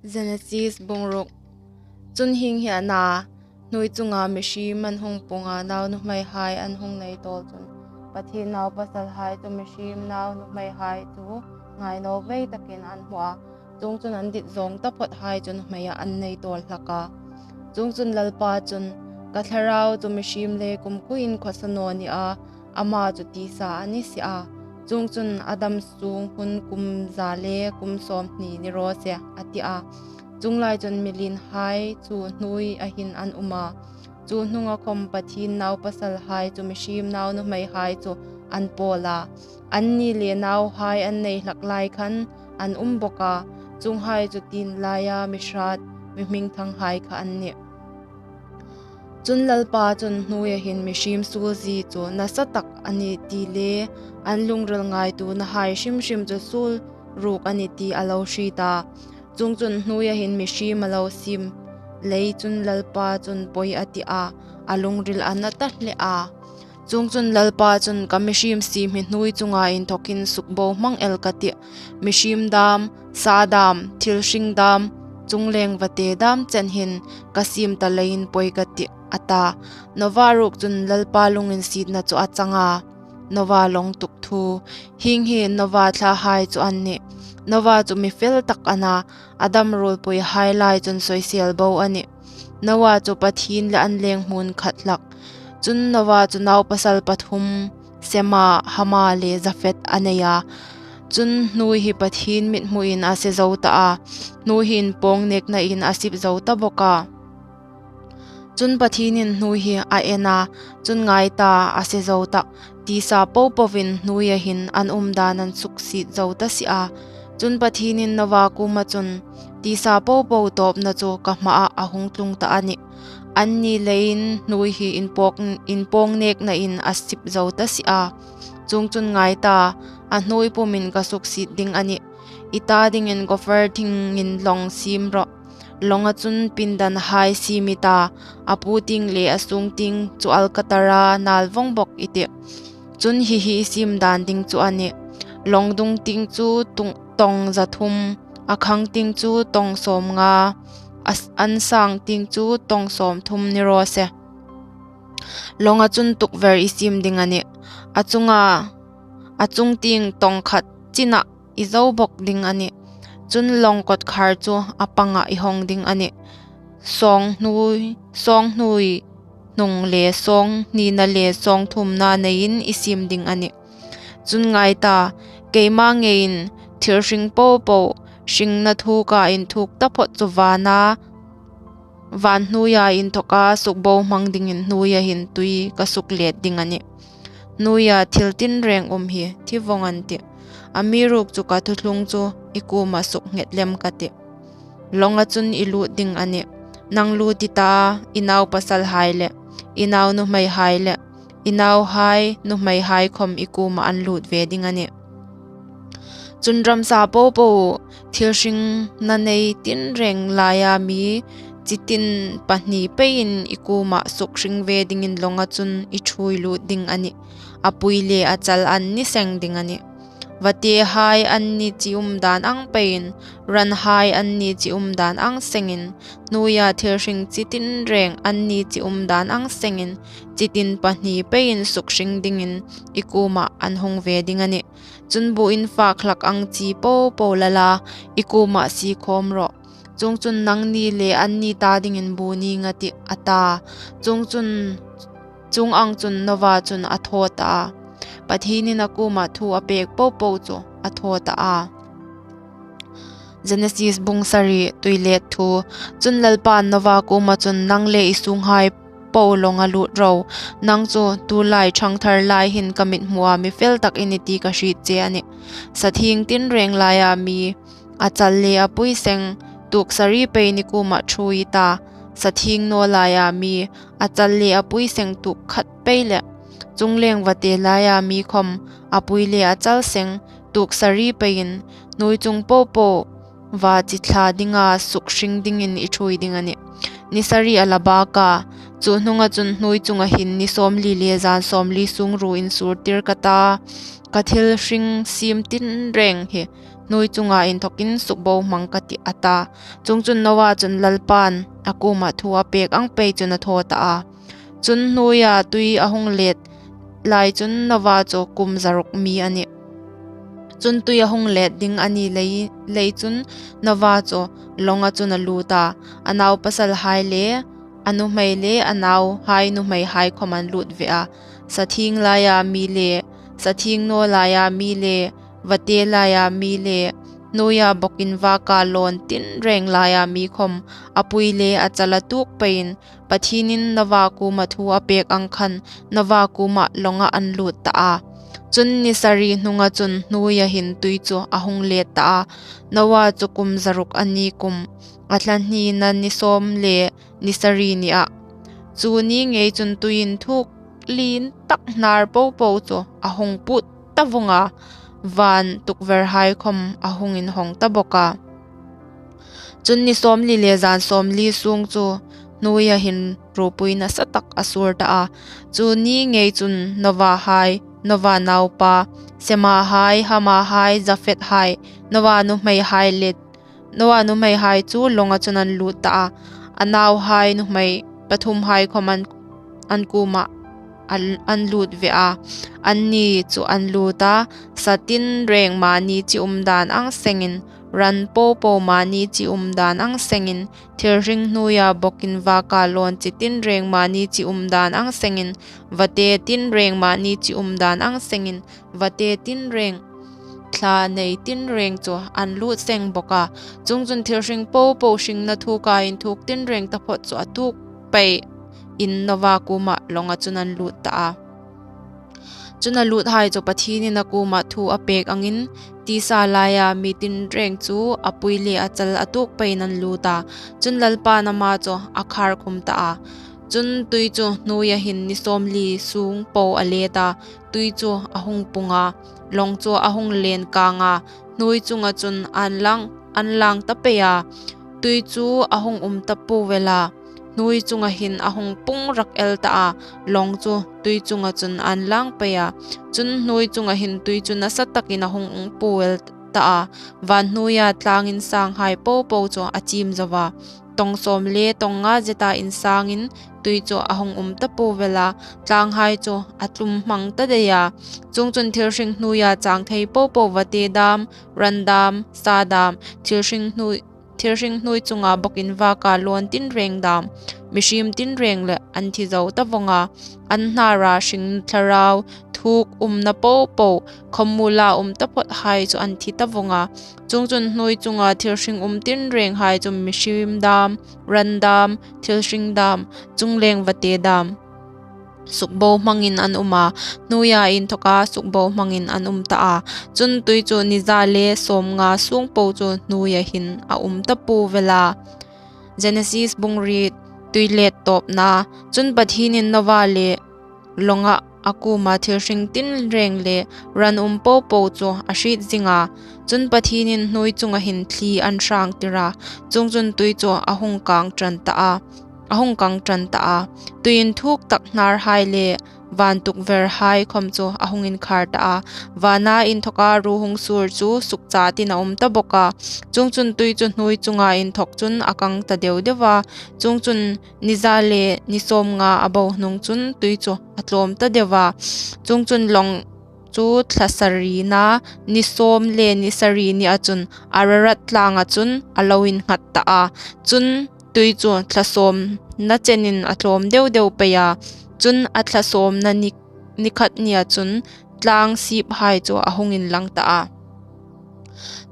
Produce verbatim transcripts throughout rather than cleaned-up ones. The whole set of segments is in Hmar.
Genesis bung ruk. Chun hieng hi a na, hnuoi chunga mihriem an hung pung a, nau nuhmeihai an hung nei tawl chun, Pathien naupasalhai chu mihriem nau nuhmeihai chu ngai naw vei takin an hmu a. Chuongchun an dit zawng taphawthai chu nuhmeiah an nei tawl hlak a. Chuongchun Lalpa chun, "Ka thlarau chu mihriem le kumkhuoin khawsa naw ni a, ama chu tisa a ni si a. Chuongchun a dam sung hun kum za le kum sawmhni ni raw se," a ti a. Chuong lai chun milienhai chu hnuoia hin an um a. Chu hnunga khawm Pathien naupasalhai chu mihriem nau nuhmeihai chu an pawl a. Anni le nauhai an nei hlak lai khan an um bawk a. Chuonghai chu tienlaia mi hrat, mi hmingthanghai kha an nih. Chun Lalpa chun hnuoia hin mihriem suol zie chu nasa tak a ni ti le an lungril ngaituonahai hrim hrim chu suol ruk a ni ti a lo hriet a. Chuongchun hnuoia hin mihriem a lo siem lei chun Lalpa chun pawi a ti a, a lungril a na ta hle a. Chuongchun Lalpa chun, "Ka mihriem siem hi hnuoi chunga inthawkin sukbohmang el ka tih. Mihriem dam, sa dam, thil hring dam, chungleng vate dam chen hin ka siem ta leiin pawi ka tih," a ta. Noa ruok chun Lalpa lunginsietna chu a chang a. Noa lawng tuk thu. Hieng hi Noa thlahai chu an nih. Noa chu mi fel tak a na, a dam ruolpuihai lai chun soisel bo a nih. Noa chu Pathien le an leng hmun khat hlak. Chun Noa chu naupasal pathum, Sema, Hama le Jafet a nei a. Chun hnuoi hi Pathien mithmuin a se zo ta a. Hnuoi hi inpawng neknain a sip zo ta bawk a. Chun Pathienin hnuoi hi a en a, chun ngai ta, a se zo ta, tisa popoin hnuoia hin an um dan an suksiet zo ta si a. Chun Pathienin Noa kuoma chun, "Tisa popo tawpna chu ka hmaah a hung tlung ta a nih. Anni leiin hnuoi hi inpawk, inpawng neknain a sip zo ta si a. Chuongchun ngai ta, a hnuoi pumin ka suksiet ding a nih. I ta dingin gopher thingin lawng siem rawh. Lawnga chun pindanhai siem i ta, a pu tieng le a sung tieng chu alkatara nal vawng bawk i tih. Chun hi hi i siem dan ding chu a nih. Lawng dung tieng chu tung, tawng za thum, a khang tieng chu tawng sawmnga, a s-, an sang tieng chu tawng sawmthum ni raw se. Lawnga chun tukver i siem ding a nih. A chunga, a chung tieng tawng khat china i zo bawk ding a nih. Chun lawng kawtkhar chu a panga i hawng ding a nih. Sawng hnuoi, sawng hnuoi hnung le sawng hnina le sawng thumna neiin i siem ding a nih. Chun ngai ta, keima ngeiin thil hring popo, hringna thuka inthuk taphawt chu vana, van hnuoia inthawka sukbohmang dingin hnuoia hin tui ka suklet ding a nih. Hnuoia thil tinreng um hi thi vawng an tih. Amiruokchu ka thuthlung chu i kuoma suknghet lem ka tih. Lawnga chun i lut ding a nih. Nang lut i ta, i naupasalhai le, i nau nuhmeihai le, i nauhai nuhmeihai khawm i kuoma an lut ve ding a nih. Chun ramsa popo, thil hringna nei tinreng laia mi, chi tin pahni peiin i kuoma sukhring ve dingin lawnga chun i ṭhuoi lut ding a nih. A pui le a chal an ni seng ding a nih. Vatehai anni chi um dan ang peiin, ranhai anni chi um dan ang sengin, hnuoia thil hring chi tinreng anni chi um dan ang sengin, chi tin pahni peiin sukhring dingin i kuoma an hung ve ding a nih. Chun bu in fak hlak ang chi popo la la, i kuoma sie khawm rawh. Chuongchun nangni le anni ta dingin bu ning a tih, a ta. Chuongchun, chuong ang chun Noa chun a thaw ta a. Pathienin a kuoma thu a pek popo chu a thaw ta a. Genesis bung sari, tuilet thu. Chun Lalpan Noa kuoma chun, "Nang le i sunghai po lawnga lut ro. Nang chu tulai ṭhangthar lai hin ka mithmua mi fel tak i ni ti ka hriet che a nih. Sathieng tinreng laia mi, a chal le a pui seng, tuk sari peiin i kuoma ṭhuoi i ta. Sathieng naw laia mi, a chal le a pui seng tuk khat pei le, chungleng vate laia mi khawm, a pui le a chal seng, tuk sari peiin, hnuoi chung popo va chi thla dinga sukhring dingin i ṭhuoi ding a nih. Ni sari a la bak a, chu hnunga chun hnuoi chunga hin ni sawmli le zan sawmli sung ruo insur tir ka ta. ka thil hring siem tinreng hi hnuoi chunga inthawkin sukbohmang ka tih, a ta. Chuongchun Noa chun Lalpan a kuoma thu a pek ang pei chun a thaw ta a. Chun hnuoia tui a hung let lai chun Noa chu kum zaruk mi a nih. Chun tui a hung let ding a ni lei, lei chun Noa chu lawnga chun a lut a, a naupasalhai le a nuhmei le a nauhai nuhmeihai khawm an lut ve a. Sathieng laia mi le sathieng naw laia mi le vate laia mi le hnuoia bawkin vaka lawn tinreng laia mi khawm, a pui le a chal a tuok peiin Pathienin Noa kuoma thu a pek ang khan Noa kuoma lawnga an lut ta a. Chun ni sari hnunga chun hnuoia hin tui chu a hung let ta a. Noa chu kum zaruk a ni kum, a thla hnina ni sawm le ni sari ni a. Chu ni ngei chun tui inthuk lien tak hnar popo chu a hung put ta vawng a, van tukverhai khawm a hung inhawng ta bawk a. Chun ni sawmli le zan sawmli sung chu hnuoia hin ropui nasa tak a sur ta a. Chu ni ngei chun Noa hai, Noa naupa, Sema hai, Hama hai, Japheth hai, Noa nuhmei hai le Noa nuhmeihai chu lawnga chun an lut ta a. A nauhai nuhmei pathumhai khawm an, an kuoma an, an lut ve a. Anni chu an lut a, sa tinreng mani chi um dan ang sengin, ran popo mani chi um dan ang sengin, thil hring hnuoia bawkin vaka lawn chi tinreng mani chi um dan ang sengin, vate tinreng mani chi um dan ang sengin, vate tinreng, thla nei tinreng chu an lut seng bawk a. Chuongchun thil hring popo hringna thuka inthuk tinreng taphawt chu a tuok peiin Noa kuoma lawnga chun an lut ta a. Chun a luthai chu Pathienin a kuoma thu a pek angin, tisa laia mi tinreng chu a pui le a chal a tuok peiin an lut a. Chun Lalpan ama chu a khar khum ta a. Chun tui chu hnuoia hin ni sawmli sung po a let a, tui chu a hung pung a, lawng chu a hung len kang a, hnuoi chunga chun an lang, an lang ta pei a, tui chu a hung um ta puv el a, hnuoi chunga hin a hung pung rak el ta a, lawng chu tui chunga chun an lang pei a. Chun hnuoi chunga hin tui chu nasa takin a hung um puv el ta a, van hnuoia tlang insanghai popo chu a chim zo a. Tawng sawm le tawng nga zeta insangin tui chu a hung um ta puv el a, tlanghai chu a tlum hmang ta dai a. Chuongchun thil hring hnuoia chang thei popo, vate dam, ran dam, sa dam, thil hring hnuoi, thil hring hnuoi chunga bawkin vaka lawn tinreng dam, mihriem tinreng le an thi zo ta vawng a. An hnara hring thlarau thuk umna popo, khawmula um taphawthai chu an thi ta vawng a. Chuongchun hnuoi chunga thil hring um tinrenghai chu mihriem dam, ran dam, thil hring dam, chungleng vate dam, sukbohmangin an um a, hnuoia inthawka sukbohmangin an um ta a. Chun tui chu ni za le sawmnga sung po chu hnuoia hin a um ta puv el a. Genesis bung riet, tui let tawpna. Chun Pathienin Noa le lawnga a kuoma thil hring tinreng le ran um popo chu a hriet zing a. Chun Pathienin hnuoi chunga hin thli an hrang tir a, chuongchun tui chu a hung kang ṭan ta a, a hung kang ṭan ta a. Tui inthuk tak hnarhai le van tukverhai khawm chu a hung inkhar ta a. Vana inthawka ru hung sur chu sukchatin a um ta bawk a. Chuongchun tui chu hnuoi chunga inthawk chun a kang ta deu deu a. Chuongchun ni za le ni sawmnga a bo hnung chun tui chu a tlawm ta deu a. Chuongchun lawng chu thla sarina ni sawm le ni sari nia chun Ararat tlanga chun a lo innghat ta a. Chun tui chu thla sawmna chenin a tlawm deu deu pei a. Chun a thla sawmna ni, ni khat nia chun tlang siphai chu a hung inlang ta a.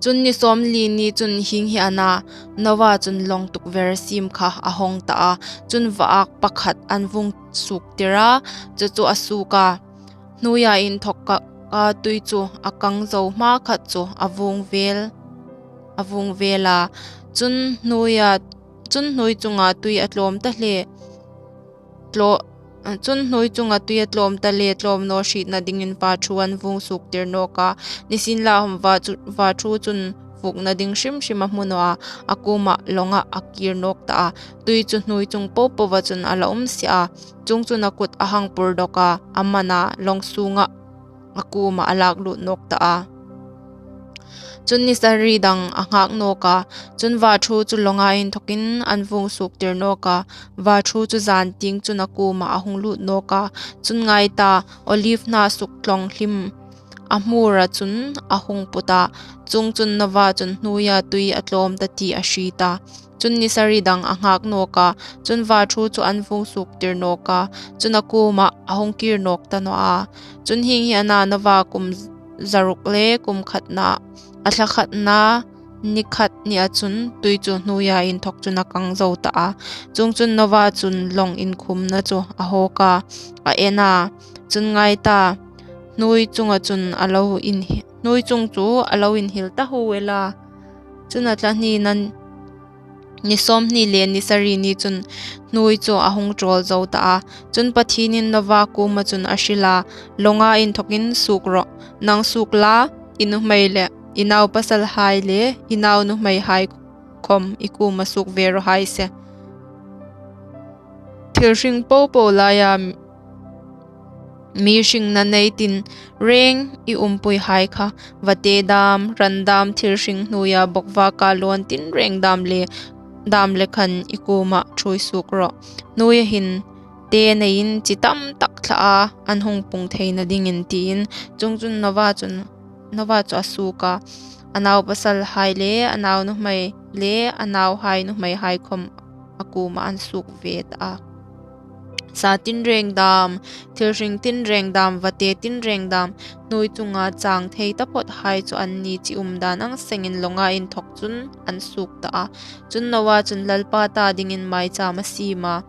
Chun ni sawmli ni chun hieng hi a na, Noa chun lawng tukver siem kha a hawng ta a. Chun vaak pakhat an vung suk tir a, chu chu a suok a. Hnuoia inthawka tui chu a kang zo hma khat chu a vung vel, a vung vel a. Chun hnuoia, chun hnuoi chunga tui a tlawm ta hle, tlaw-, chun hnuoi chunga tui a tlawm ta le tlawm naw hrietna dingin vaṭhu an vung suk tir nawk a. Nisienlakhawm vaṭhu, vaṭhu chun vukna ding hrim hrim a hmu naw a, a kuoma lawnga a kir nawk ta a. Tui chu hnuoi chung popoa chun a la um si a. Chuongchun a kut a hang pur dawk a, a man a, lawng sunga a kuomah a lak lut nawk ta a. Chun ni sari dang a nghak nawk a, chun vaṭhu chu lawnga inthawkin an vung suoktir nawk a, vaṭhu chu zan tieng chun a kuomah a hung lut nawk a. Chun ngai ta, olive hna suktlawng hlim a hmura chun a hung put a, chuongchun Nova chun hnuoia tui a tlawm ta ti a hriet a. Chun ni sari dang a nghak nawk a, chun vaṭhu chu an vung suoktir nawk a, chun a kuomah a hung kir nawk ta naw a. Chun hieng hi a na, Nova kum zaruk le kum khatna, a thla khatna ni khat nia chun tui chu hnuoia inthawk chun a kang zo ta a. Chuongchun Nova chun lawng inkhumna chu a hawk a, a en a. Chun ngai ta, hnuoi chunga chun a lo in, hnuoi chung chu a lo inhil ta huel a. Chun a thla hnina ni sawmhni le ni sari ni chun hnuoi chu a hung ṭawl zo ta a. Chun Pathienin Nova kuoma chun a hril a, lawnga inthawkin suok rawh, nang suok la, i nuhmei le i naupasalhai le i naunuhmeihai khawm i kuoma suok ve raw hai se. Thil hring popo laia mi hringna nei tinreng i umpuihai kha, vate dam, ran dam, thil hring hnuoia bawkvaka lawn tinreng dam le, dam le khan i kuomah ṭhuoi suok rawh. Hnuoia hin te neiin chi tam tak thla a an hung pung theina dingin, tiin. Chuongchun Nova chun, Nova chu a suok a, a naupasalhai le a naunuhmei le a nauhai nuhmeihai khawm a kuomah an suok ve ta a. Sa tinreng dam, thil hring tinreng dam, vate tinreng dam, hnuoi chunga chang thei taphawthai chu anni chi umdan ang sengin lawnga inthawk chun an suok ta a. Chun Nova chun Lalpa ta dingin maicham a siem a.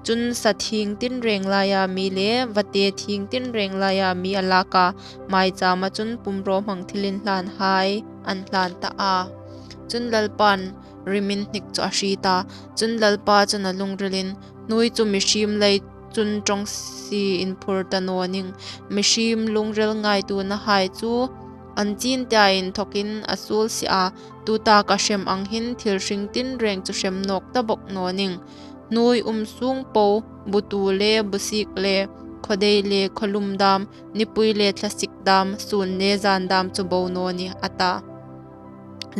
Chun sa thing tinreng laia mi le vate thing tinreng laia mi a lak a, maichama chun pumrawhmang thilinhlanhai an hlan ta a. Chun Lalpan riminhnik chu a hriet a. Chun Lalpa chun a lungrilin, hnuoi chu mihriem lei chun ṭawng si inphur ta naw ning. Mihriem lungril ngaituonahai chu an chin tia inthawkin a suol si a. Tuta ka hrem ang hin thil hring tinreng chu hrem nawk ta bawk naw ning. Hnuoi um sung po, butu le busik le, khawdei le khawlum dam, nipui le thlasik dam, sun le zan dam chu bo naw ni, a ta.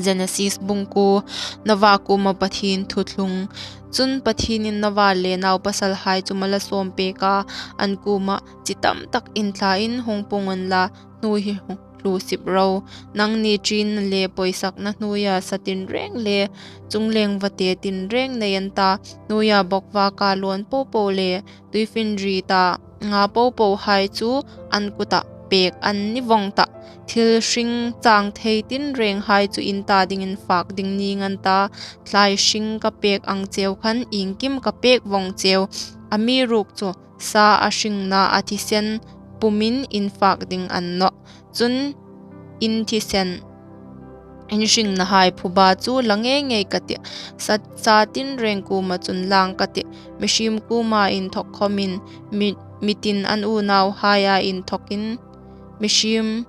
Genesis bung kuo. Nova kuoma Pathien thuthlung. Chun Pathienin Nova le naupasalhai chu mal a sawm pek a, an kuomah, chi tam tak inthlain hung pung unla, hnuoi hi hlu sip ro. Nangni ṭin le pawisakna hnuoia sa tinreng le chungleng vate tinreng nei an ta, hnuoia bawkvaka lawn popo le tuifinrieta nga popohai chu an kuta pek an ni vawng ta. Thil hring chang thei tinrenghai chu in ta dingin fak ding ning an ta. Thlai hring ka pek ang cheu khan iengkim ka pek vawng cheu. Amiruokchu sa a hringna a thisen pumin in fak ding a ni nawh. Chun in thisen, in hringnahai phuba chu la ngei ngei ka tih. Sa, sa tinreng kuoma chun lang ka tih. Mihriem kuoma inthawk khawmin mi, mi tin an unauhaia inthawkin mihriem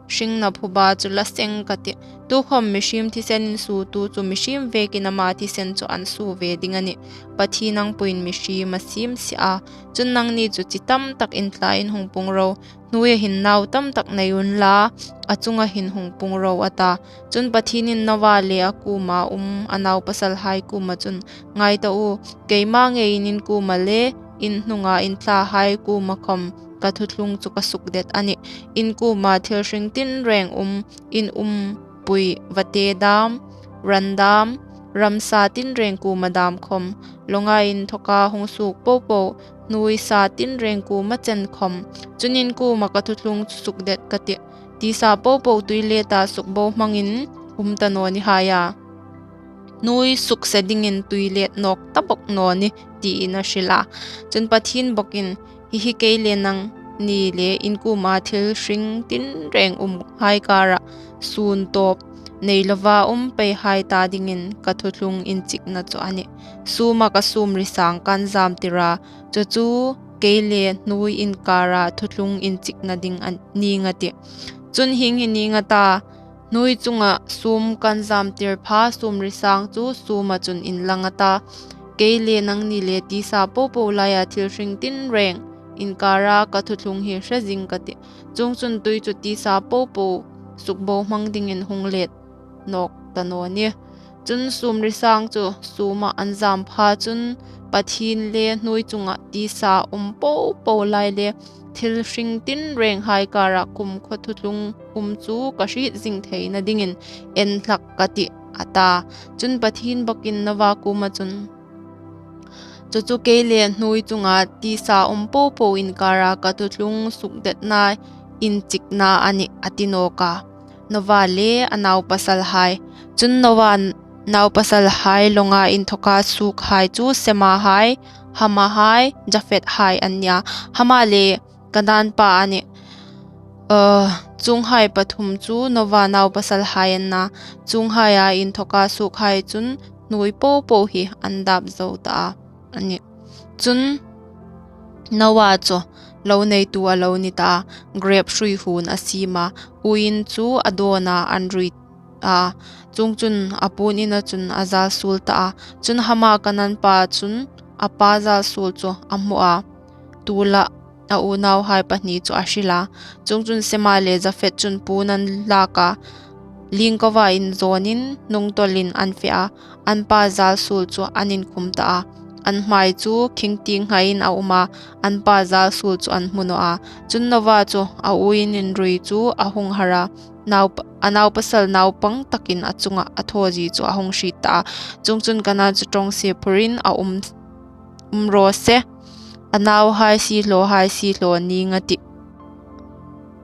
hringna phuba chu la seng ka tih. Tukhawm mihriem thisen insuotu chu mihriem vekin ama thisen chu an suo ve ding a nih. Pathien angpuiin mihriem a siem si a. Chun nangni chu chi tam tak inthlain hung pung ro. Hnuoia hin nau tam tak nei unla, a chunga hin hung pung ro, a ta. Chun Pathienin Nova le a kuoma um a naupasalhai kuoma chun, ngai ta u, keima ngeiin in kuoma le in hnunga inthlahai kuoma khawm ka thuthlung chu ka sukdet a nih. In kuoma thil hring tinreng um, in umpui vate dam, ran dam, ramsa tinreng kuoma dam khawm, lawnga inthawka hung suok popo, hnuoi sa tinreng kuoma chen khawm, chun in kuoma ka thuthlung chu sukdet ka tih. Tisa popo tuileta sukbohmangin um ta naw ni hai a, hnuoi sukse dingin tuilet nawk ta bawk naw ni, tiin a hril a. Chun Pathien bawkin, hi hi kei le nangni le in kuoma thil hring tinreng umhai kara sun tawp nei lova um peihai ta dingin ka thuthlung inchikna chu a nih. Suma ka sumri sang kan zamtir a, chu chu kei le hnuoi inkara thuthlung inchikna ding a ning a tih. Chun hieng hi ning a ta, hnuoi chunga sum kan zamtir pha sumri sang chu suma chun inlang a ta. Kei le nangni le tisa popo laia thil hring tinreng inkara ka thuthlung hi hre zing ka tih. Chuongchun tui chu tisa popo sukbohmang dingin hung let nawk ta naw nih. Chun sumri sang chu sumah an zam pha chun Pathien le hnuoi chunga tisa um popo lai le thil hring tinreng hai kara kumkhaw thuthlung um chu ka hriet zing theina dingin en hlak ka tih, a ta. Chun Pathien bawkin Noa kuoma chun, chu chu kei le hnuoi chunga tisa um popo inkara ka thuthlung sukdetna inchikna a nih, a ti nawk a. Noa le a naupasalhai. Chun Noa naupasalhai lawnga inthoka suokhai chu Sema hai, Hama hai, Jafet hai an nih a. Hama le Kanan pa a nih. Aa, chuonghai pathum chu Noa naupasalhai an na. Chuonghaia inthoka suokhai chun hnuoi popo hi an dap zo ta a nih. Chun Noa chu lo neitu a lo ni ta, grep hrui hun a siem a, uoin chu a dawn a, an rui a. Chuongchun a puon ina chun a zal suol ta a. Chun Hama Kanan pa chun a pa zal suol chu a hmu a, tu la a unauhai pahni chu a hril a. Chuongchun Sema le Jafet chun puon an lak a, lingkova inzawnin hnungtawlin an fe a, an pa zal suol chu an inkhum ta a. An hmai chu khingtieng nghain a um a, an pa zal suol chu an hmu naw a. Chun Noa chu a uoin inrui chu a hung har a, naup-, a naupasal naupang takin a chunga a thaw zie chu a hung hriet ta a. Chuongchun Kanan chu ṭawngsie phurin a um, um raw se, a nauhai siehlawhai siehlaw ning a tih,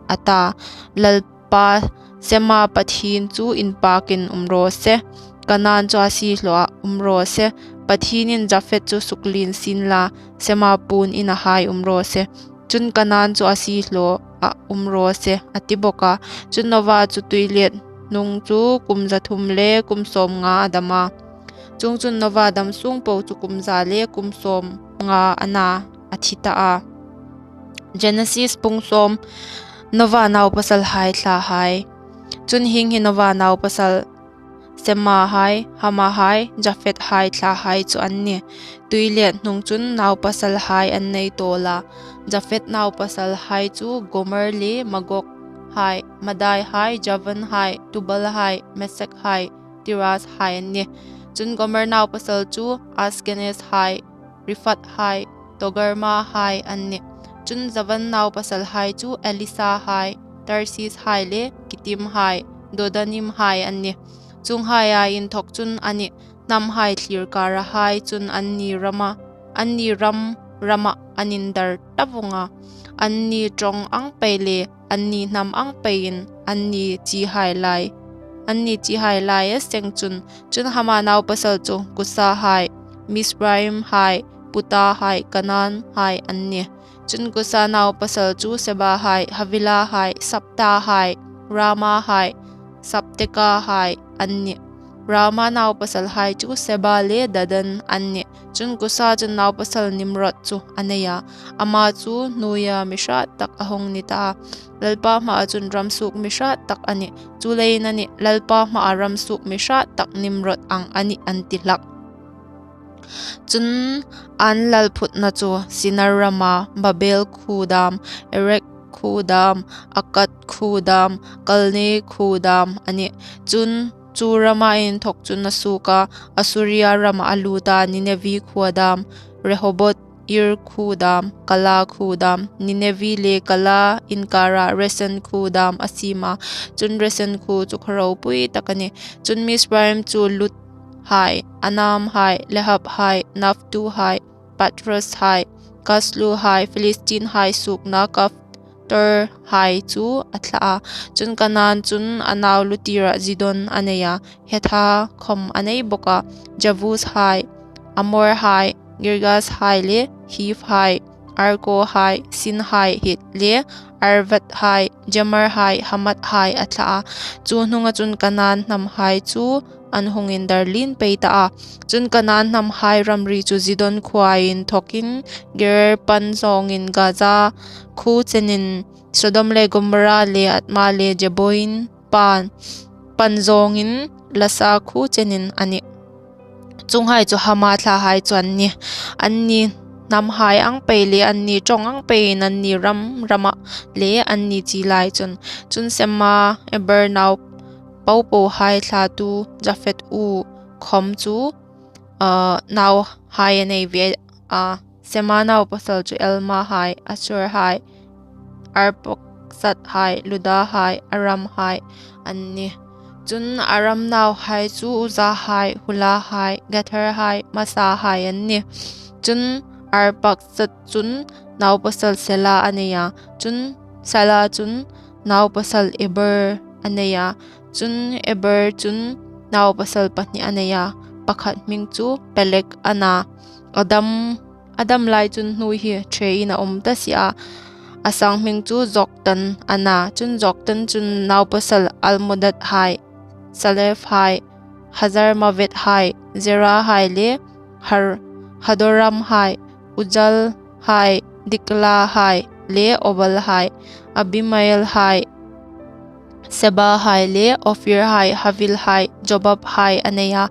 a ta. Lalpa Sema Pathien chu inpakin um raw se, Kanan chu a siehlawah um raw se. Pathienin Jafet chu suklien sien la, Sema puon inahai um raw se. Chun Kanan chu a siehlawah um raw se, a ti bawk a. Chun Noa chu tuilet hnung chu kum zathum le kum sawmnga a dam a. Chuongchun Noa dam sung po chu kum za le kum sawmnga a na, a thi ta a. Genesis bung sawm. Noa naupasalhai thlahai. Chun hieng hi Noa naupasal Sema hai, Hama hai, Jafet hai thlahai chu an nih. Tuilet hnung chun naupasalhai an nei tawl a. Jafet naupasalhai chu Gomer le Magog hai, Madai hai, Javan hai, Tubal hai, Mesek hai, Tiras hai an nih. Chun Gomer naupasal chu Askenas hai, Riphat hai, Togarma hai an nih. Chun Javan naupasalhai chu Elisa hai, Tarsis hai le Kitim hai, Dodanim hai an nih. Chuonghaia inthok chun a nih, hnamhai thlir kara hai chun anni rama, anni ram rama an indar ta vawng a. Anni ṭawng ang pei le anni hnam ang peiin anni chihai lai, anni chihai lai a seng chun. Chun Hama naupasal chu Kusa hai, Misraim hai, Puta hai, Kanan hai an nih. Chun Kusa naupasal chu Seba hai, Havila hai, Sabta hai, Raama hai, Sabteka hai an nih. Raama naupasalhai chu Seba le Dedan an nih. Chun Kusa chun naupasal Nimrod chu a nei a. Ama chu hnuoia mi hrat tak a hung ni ta a. Lalpa hmaa chun ram suok mi hrat tak a nih. Chuleiin a nih, Lalpa hmaa ram suok mi hrat tak Nimrod ang a nih an ti hlak. Chun an lal phutna chu Sinar rama Babel khuo dam, Erek khuo dam, Akkad khuo dam, Kalne khuo dam a nih. Chun chu rama inthok chun a suok a, Assuria rama a lut a, Ninevi khuo dam, Rehoboth Ir khuo dam, Kala khuo dam, Ninevi le Kala inkara Resen khuo dam a siem a. Chun Resen khuo chu khaw ropui tak a nih. Chun Misraim chu Lut hai, Anam hai, Lehab hai, Naftu hai, Patros hai, Kaslu hai, Philistine hai suokna Kaftor hai chu a thlah a. Chun Kanan chun a nau lutira Zidon a nei a, Hetha khom a nei bawk a, Jebus hai, Amor hai, Girgas hai le Hiv hai, Arko hai, Sin hai hi le Arvad hai, Jemer hai, Hamat hai a thlah a. Chu hnunga chun Kanan hnamhai chu an hung indar lien pei ta a. Chun Kanan hnamhai ramri chu Zidon khuoa inthokin Gerar pan zawngin Gaza khuo chenin Sodom le Gomorra le Adma le Zeboim pan, pan zawngin Lasa khuo chenin a nih. Chuonghai chu Hama thlahai chu an nih. Anni hnamhai ang pei le anni ṭawng ang peiin anni ram rama le anni chi lai chun. Chun Sema, Eber nau po pohai thlatu Jafet u khawm chu, a, nauhai a nei ve a. Sema naupasal chu Elma hai, Asur hai, Arpaksat hai, Luda hai, Aram hai an nih. Chun Aram nauhai chu Uza hai, Hula hai, Gether hai, Masa hai an nih. Chun Arpaksat chun naupasal Sela a nei a. Chun Sela chun naupasal Eber a nei a. Chun Eber chun naupasal pahni a nei a. Pakhat hming chu Pelek a na. Adam, Adam lai chun hnuoi hi ṭhein a um ta si a. A sang hming chu Joktan a na. Chun Joktan chun naupasal Almodad hai, Salef hai, Hazarmavet hai, Zera hai le Har, Hadoram hai, Ujal hai, Dikla hai le Obal hai, Abimael hai, Seba hai le Ophir hai, Havil hai, Jobab hai a nei a.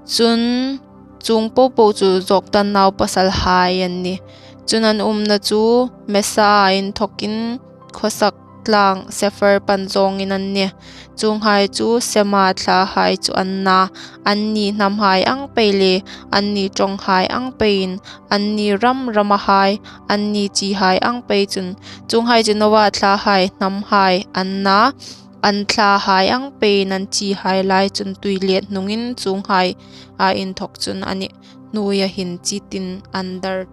Chun chuong po po chu Joktan naupasalhai an nih. Chun an umna chu Mesa-a inthokin khawsak tlang Sephar pan zawngin an nih. Chuonghai chu Sema thlahai chu an na. Anni hnamhai ang pei le anni ṭawnghai ang peiin, anni ram ramahai, anni chihai ang pei chun. Chuonghai chu Noa thlahai hnamhai an na. An thlahai ang peiin an chihai lai chun tuilet hnungin chuonghai a inthok chun a nih. Hnuoia hin chitin an dar